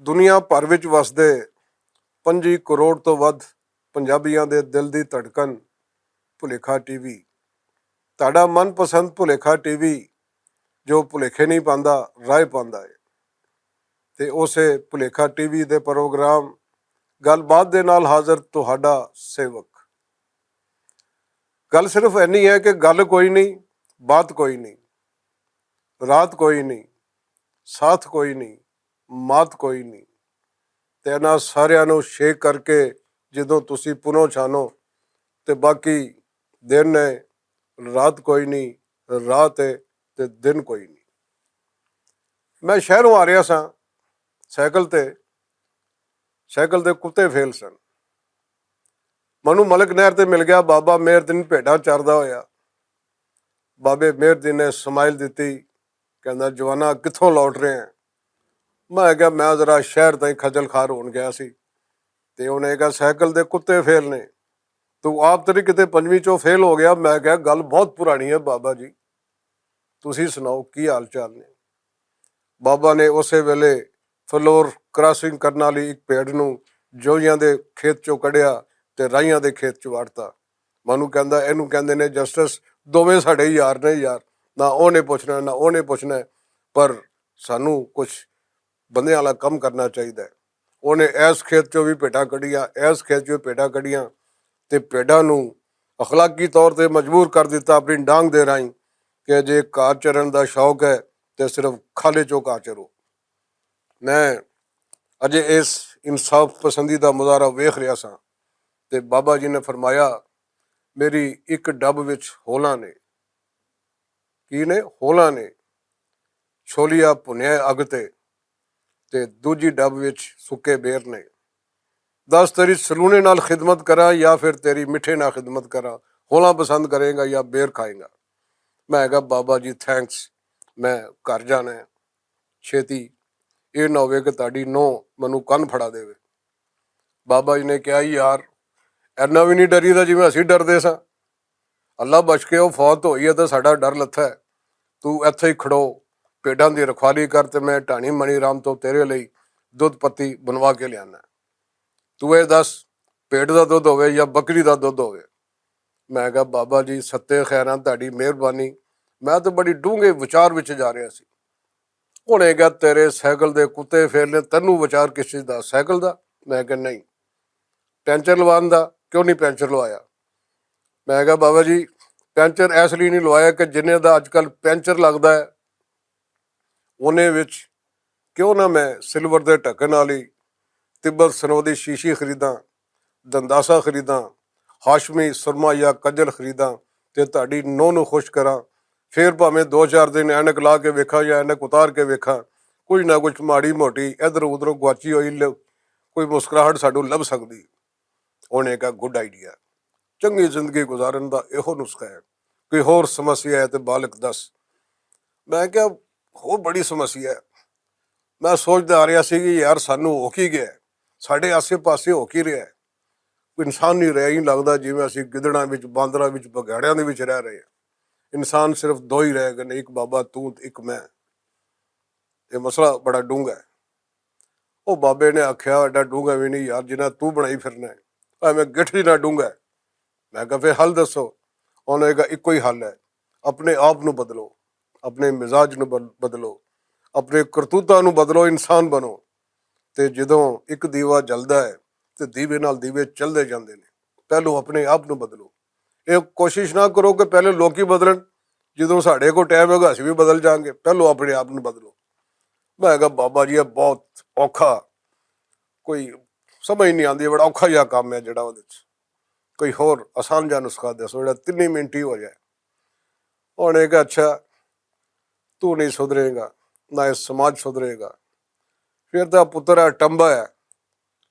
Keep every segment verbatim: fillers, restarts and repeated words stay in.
دنیا بھر وچ وسدے پنجی کروڑ توں ودھ پنجابیاں دے دل دی دھڑکن بھلیکھا ٹی وی، تہاڈا من پسند بھلیکھا ٹی وی، جو بھلیکھے نہیں پاندا، رائے پاندا ہے۔ تے اسے بھلیکھا ٹی وی دے پروگرام گل بات دے نال حاضر تہاڈا سیوک۔ گل صرف اینی ہے کہ گل کوئی نہیں، بات کوئی نہیں، رات کوئی نہیں، ساتھ کوئی نہیں، مات کوئی نہیں۔ تے انہاں ساریاں نوں شیک کر کے جدوں تسی پنو چھانو، تے باقی دن ہے، رات کوئی نہیں، رات ہے، تے دن کوئی نہیں۔ میں شہروں آ رہیا ساں سائیکل تے، سائیکل دے کتے فیل سن۔ مینوں ملک نہر تے مل گیا، بابا مہر دن بھیڈاں چاردا ہویا۔ بابے مہر دن نے سمائل دتی، کہندا، "جوانا، کتھوں لوٹ رہے ہیں؟" میں کہیا، "میں ذرا شہر تائیں کھجل خار ہون گیا سی۔" تے انہیں کہا، "سائیکل دے کتے فیل نے، تو آپ تیری کتے پنجویں چوں فیل ہو گیا؟" میں کہیا، "گل بہت پرانی ہے بابا جی، تسی سناؤ کی حال چال نے؟" بابا نے اسے ویلے فلور کراسنگ کرن والی ایک پیڑ نوں جوئیاں دے کھیت چوں کڈیا تے رائیاں دے کھیت چوں واڑتا۔ مینوں کہندا، "اینوں کہندے نے جسٹس، دوویں ساڈے یار نے یار، نہ اونے پوچھنا نہ اونے پوچھنا، پر سانوں کچھ بندیاں والا کم کرنا چاہیدا ہے۔" اونے ایس کھیت چوں وی پیٹاں کڈیاں، ایس کھیت چوں پیٹاں کڈیاں، تے پیٹاں نوں اخلاقی طور تے مجبور کر دتا اپنی ڈانگ دے راہیں کہ جے کار چرن دا شوق ہے تے صرف کھالے چوں کار چرو۔ میں اجے اس انصاف پسندی دا مظاہرہ ویکھ رہیا ساں تے بابا جی نے فرمایا، "میری اک ڈب وچ ہولاں نے۔" کی نے؟ ہولاں نے۔ چھولیا بھنیا اگ تے، تے دوجی ڈب وچ سکے بیر نے۔ دس، تیری سلونے نال خدمت کراں یا پھر تیری مٹھے نال خدمت کراں؟ ہولاں پسند کریں گا یا بیر کھائیں گا؟ میں کہا، "بابا جی، تھینکس، میں گھر جانا ہے چھیتی، یہ نہ ہوئے کہ تہاڈی نو مینوں کن پھڑا دے۔" بابا جی نے کہا، "یار، اینا وی نہیں ڈری دا جویں اسی ڈردے ساں۔ اللہ بخش کے او فوت ہوئی ہے تے ساڈا ڈر لتھا ہے۔ تو ایتھے ہی کھڑو، پیڈاں دی رکھوالی کر تے میں ٹانی منی رام تو تیرے لئی دودھ پتی بنوا کے لیانا ہے۔ تو اے دس، پیڈ دا دودھ ہووے یا بکری دا دودھ ہووے۔" میں کہا، "بابا جی، ستے خیراں تہاڈی مہربانی۔" میں تے بڑی ڈونگے وچار وچ جا رہیا سی۔ ہن اے گیا، "تیرے سائیکل دے کتے پھیر لے، تینوں وچار کس چیز دا؟ سائیکل دا؟" میں کہا، "نہیں۔" "پینچر لوان دا، کیوں نہیں پینچر لوایا؟" میں کہا، "بابا جی، پینچر اس لیے نہیں لوایا کہ جنہیں دا اج کل پینچر لگدا ہے، انہیں وچ کیوں نہ میں سلور دے ڈھکن والی تبت سنو دی شیشی خریداں، دنداسا خریداں، ہاشمی سرما یا کجل خریداں تے تہاڈی نو نو خوش کراں۔ پھر بھاویں دو چار دن اینک لا کے ویکھاں یا اینک اتار کے ویکھاں، کچھ نہ کچھ ماڑی موٹی ادھر ادھروں گواچی ہوئی ل-، کوئی مسکراہٹ ساڈوں لب سکدی۔" انہیں کہا، "گڈ آئیڈیا، چنگی زندگی گزارن دا ایہو نسخہ ہے، کوئی ہور سمسیا ہے تے بالک دس۔" میں کہا، "ہور بڑی سمسیا ہے۔" میں سوچدا آ رہیا سی کہ یار، سانوں ہو کی گیا ہے؟ ساڈے آسے پاسے ہو کی رہیا ہے؟ کوئی انسان نہیں رہیا، ہی لگدا جویں اسی گدڑاں وچ، باندراں وچ، بگیڑیاں دے وچ رہ رہے ہیں۔ انسان صرف دو ہی رہ گئے نے، ایک بابا تو تے ایک میں۔ یہ مسئلہ بڑا ڈونگا ہے۔ او بابے نے آکھیا، "ایڈا ڈونگا وی نہیں یار، جنہاں تو بنائی پھرنا ہے، ایویں گٹھ جنہاں ڈونگا ہے۔" میں کہا، "پھر حل دسو۔" انہوں نے کہا، "اکو ہی حل ہے، اپنے آپ نو بدلو، اپنے مزاج نو بد-، بدلو، اپنے کرتوتاں نو بدلو، انسان بنو۔" تے جدوں اک دیوا جلدا ہے تے دیوے نال دیوے چلدے جاندے نے۔ پہلو اپنے آپ نو بدلو۔ یہ کوشش نہ کرو کہ پہلے لوکی بدلن، جدوں ساڈے کو ٹائم ہوگا اسی بھی بدل جاؤں گے۔ پہلو اپنے آپ نو بدلو۔ میں کہا، "بابا جی، یہ بہت اوکھا، کوئی سمجھ نہیں آندی، بڑا اوکھا جہا کام ہے جڑا اودے وچ۔ کوئی ہور آسان جہا نسخہ دسو جڑا تینی منٹ ہی ہو جائے۔" انہوں نے کہا، "اچھا، تو نہیں سدھرے گا، نہ یہ سماج سدھرے گا، پھر تو پتر ہے ٹمبا ہے،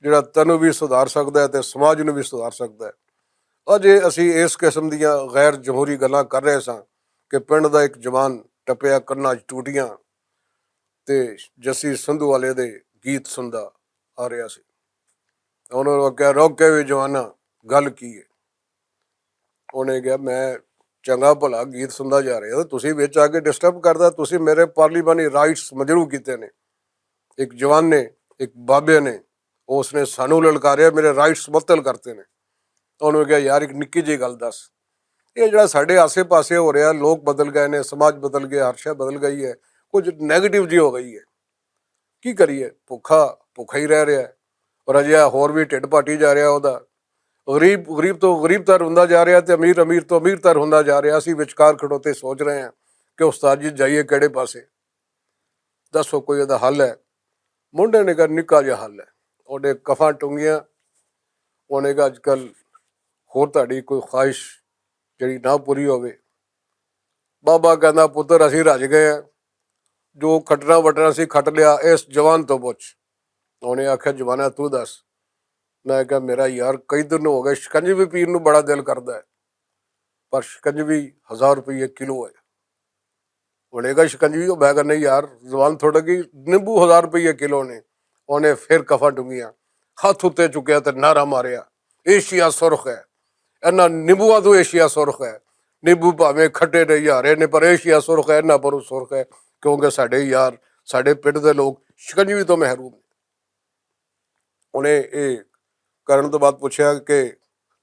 جڑا تینوں بھی سدھار سکدا ہے تے سماج نوں بھی سدھار سکدا ہے۔" اجے اسی اس قسم دیاں غیر جمہوری گلاں کر رہے ساں کہ پنڈ دا ایک جوان ٹپیا کناں 'چ ٹوٹیاں تے جسی سندھو والے دے گیت سندا آ رہیا سی۔ انہوں نے کہا، "روک کے بھی جوانا، گل کی ہے؟" انہیں کہا، "میں چنگا بھلا گیت سندا جا رہا ہاں، تسی وچ آ کے ڈسٹرب کردا، تسی میرے پارلیمانی رائٹس مجروح کیتے نے۔" ایک جوان نے ایک بابے نے، اس نے سانوں للکاریا، میرے رائٹس متل کرتے نے۔ انہوں نے کہا، یار، ایک نکی جی گل دس، یہ جڑا ساڈے آسے پاسے ہو رہا، لوگ بدل گئے نے، سماج بدل گیا، ہر شے بدل گئی ہے، کچھ نیگیٹو جی ہو گئی ہے، کی کریے؟ بھوکا، بھوکا ہی رہ رہا ہے، اور اجے ہور بھی ٹھڈ پاٹی جا رہا ہے۔ اودا غریب، غریب تو غریب تر ہوندا جا رہا ہے، تے امیر، امیر تو امیر تر ہوندا جا رہا ہے۔ اسی وچکار کھڑوتے سوچ رہے ہیں کہ استاد جی، جائیے کہڑے پاسے؟ دسو، کوئی ادا حل ہے؟ منڈے نے کہا، نکا جہا حل ہے۔ انہیں کفاں ٹنگیاں، انہیں کہا، اج کل ہور تہاڈی کوئی خواہش جڑی نہ پوری ہووے؟ بابا کہندا، پتر، اسی رج گئے ہیں، جو کھٹنا وٹنا سی کھٹ لیا، اس جوان تو پوچھ۔ انہیں آکھیا، جوانا، تو دس۔ میں کہا، میرا یار، کئی دن ہو گئے، شکنجی بھی پین نوں بڑا دل کردا ہے، پر شکنجی بھی ہزار روپے کلو ہے۔ انہیں کہا، شکنجی بھی؟ میں کہا، نہیں یار، زبان تھوڑا کی، نیمبو ہزار روپے کلو نے۔ انہیں پھر کفاں ٹنگیاں، ہاتھ اُتے چکیا تے نعرہ ماریا، ایشیا سرخ ہے، انہاں نیمبواں تو ایشیا سرخ ہے۔ نیمبو بھاویں کھٹے نے، یارے نے، پر ایشیا سرخ ہے، انہاں پروں سرخ ہے، کیونکہ ساڈے یار، ساڈے پنڈ دے لوگ شکنجی تو محروم نے۔ انہیں یہ کرن تو بعد پوچھیا کہ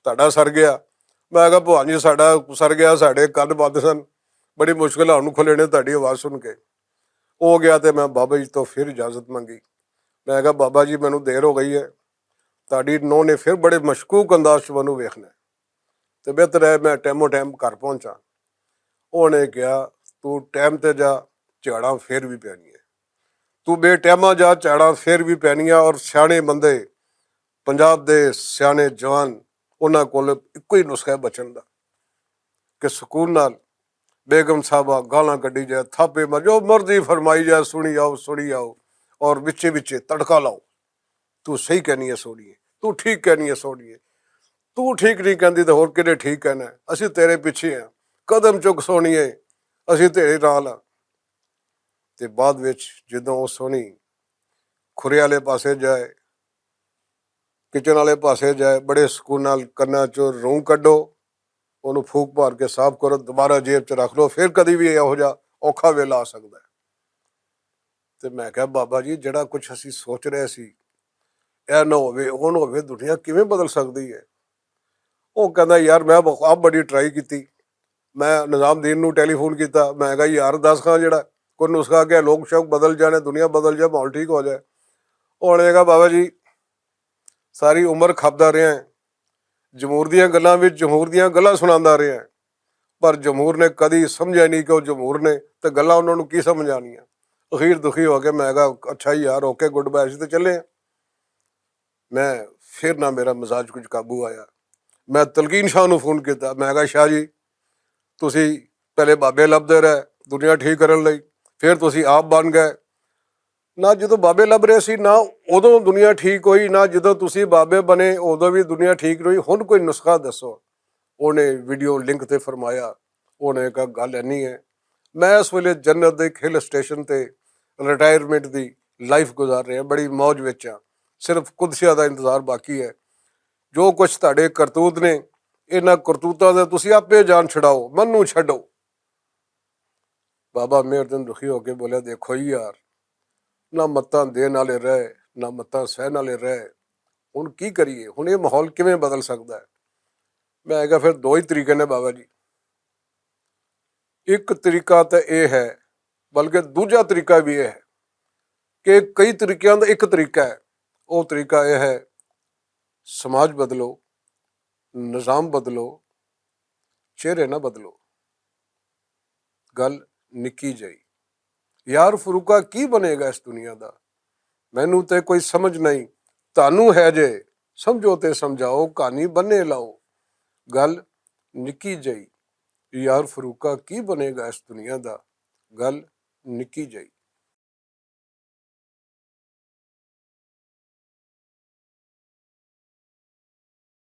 تہاڈا سر گیا؟ میں کہا، بھوان جی، ساڈا سر گیا، ساڈے کن بند سن، بڑی مشکل نال ہن کھلے نے تہاڈی آواز سن کے۔ او گیا تے میں بابا جی تو پھر اجازت منگی۔ میں کہا، بابا جی، مینوں دیر ہو گئی ہے، تہاڈی نو نے پھر بڑے مشکوک انداز چ مینوں ویکھنا ہے، تے بہتر ہے میں ٹائمو ٹائم گھر پہنچاں۔ انہیں کہا، تو ٹائم تے جا، جھاڑاں پھر بھی پینی ہے۔ تو بے ٹائماں جا، جھاڑاں پھر بھی پینی ہے۔ اور سیانے بندے، پنجاب دے سیانے جوان، انہاں کول اکو ہی نسخہ ہے بچن دا، کہ سکون نال بیگم صاحبہ گالاں کڈی جائے، تھاپے مار، جو مرضی فرمائی جائے، سنی آؤ، سنی آؤ، اور وچے وچے تڑکا لاؤ۔ تو صحیح کہنی ہے سونیے، تو ٹھیک کہنی ہے سونیے، تو ٹھیک نہیں کہندی تے ہور کنے ٹھیک کہنا ہے؟ اسی تیرے پیچھے ہیں، قدم چک سونیے، اسی تیرے نال ہاں۔ تے بعد وچ جدوں او سونی کھرے والے پاسے جائے، کچن والے پاسے جائے، بڑے سکون نال کناں چوں روں کڈو، اونوں پھوک مار کے صاف کرو، دوبارہ جیب چ رکھ لو، پھر کدی بھی ایہو جا اوکھا ویلا آ سکدا ہے۔ تے میں کہا، بابا جی، جڑا کچھ اسی سوچ رہے سی، اے نہ ہووے، او نہ ہووے، دنیا کیویں بدل سکدی ہے؟ او کہندا، یار، میں بخ-، آپ بڑی ٹرائی کیتی۔ میں نظام دین نوں ٹیلی فون کیتا، میں کہا، یار، دس خان جڑا کوئی نسخہ کیا، لوگ شوق بدل جانے، دنیا بدل جائے، ماحول ٹھیک ہو جائے۔ انہاں نے کہا، بابا جی، ساری عمر کھپدا رہیا ہے، جمہور دیاں گلاں وچ جمہور دیاں گلاں سناندا رہیا ہے، پر جمہور نے کدی سمجھیا نہیں کہ وہ جمہور نے تے گلاں انہاں نوں کی سمجھانیاں۔ اخیر دکھی ہو کے میں کہا، اچھا یار، اوکے، گڈ بائے، اسی تے چلے ہیں۔ میں پھر نہ میرا مزاج کچھ قابو آیا۔ میں تلقین شاہ نوں فون کیتا، میں کہا، شاہ جی، تسی پہلے بابے لبدے رہے دنیا ٹھیک کرن لئی، پھر تسی آپ بن گئے۔ نہ جدوں بابے لب رہے سی، نہ ادوں دنیا ٹھیک ہوئی، نہ جدوں تسی بابے بنے، ادوں بھی دنیا ٹھیک نہیں ہوئی۔ ہن کوئی نسخہ دسو۔ انہیں ویڈیو لنک تے فرمایا، انہیں کہا، گل اینی ہے، میں اس ویلے جنت دے ایک ہل اسٹیشن تے ریٹائرمنٹ دی لائف گزار رہے ہیں، بڑی موج وچ ہاں، صرف قدسیہ دا انتظار باقی ہے۔ جو کچھ تہاڈے کرتوت نے، انہاں کرتوتاں دے تسی آپے جان چھڑاؤ، منوں چھڈو۔ بابا مہر دن دکھی ہو کے بولیا، دیکھو ہی یار، نہ متاں دین والے رہے، نہ متاں سہن والے رہے، ہن کی کریے؟ ہن یہ ماحول کیویں بدل سکدا ہے؟ میں کہا، پھر دو ہی طریقے نے بابا جی۔ ایک طریقہ تے اے ہے، بلکہ دوجا طریقہ بھی اے ہے کہ کئی طریقیاں دا ایک طریقہ ہے۔ وہ طریقہ اے ہے، سماج بدلو، نظام بدلو، چہرے نہ بدلو۔ گل نکی جائی۔ یار فروقہ کی بنے گا اس دنیا دا؟ مینوں تے کوئی سمجھ نہیں۔ تانوں ہے جے، سمجھو تے سمجھاؤ، کہانی بنے لاؤ۔ گل نکی جائی۔ یار فروقہ کی بنے گا اس دنیا دا؟ گل نکی جائی۔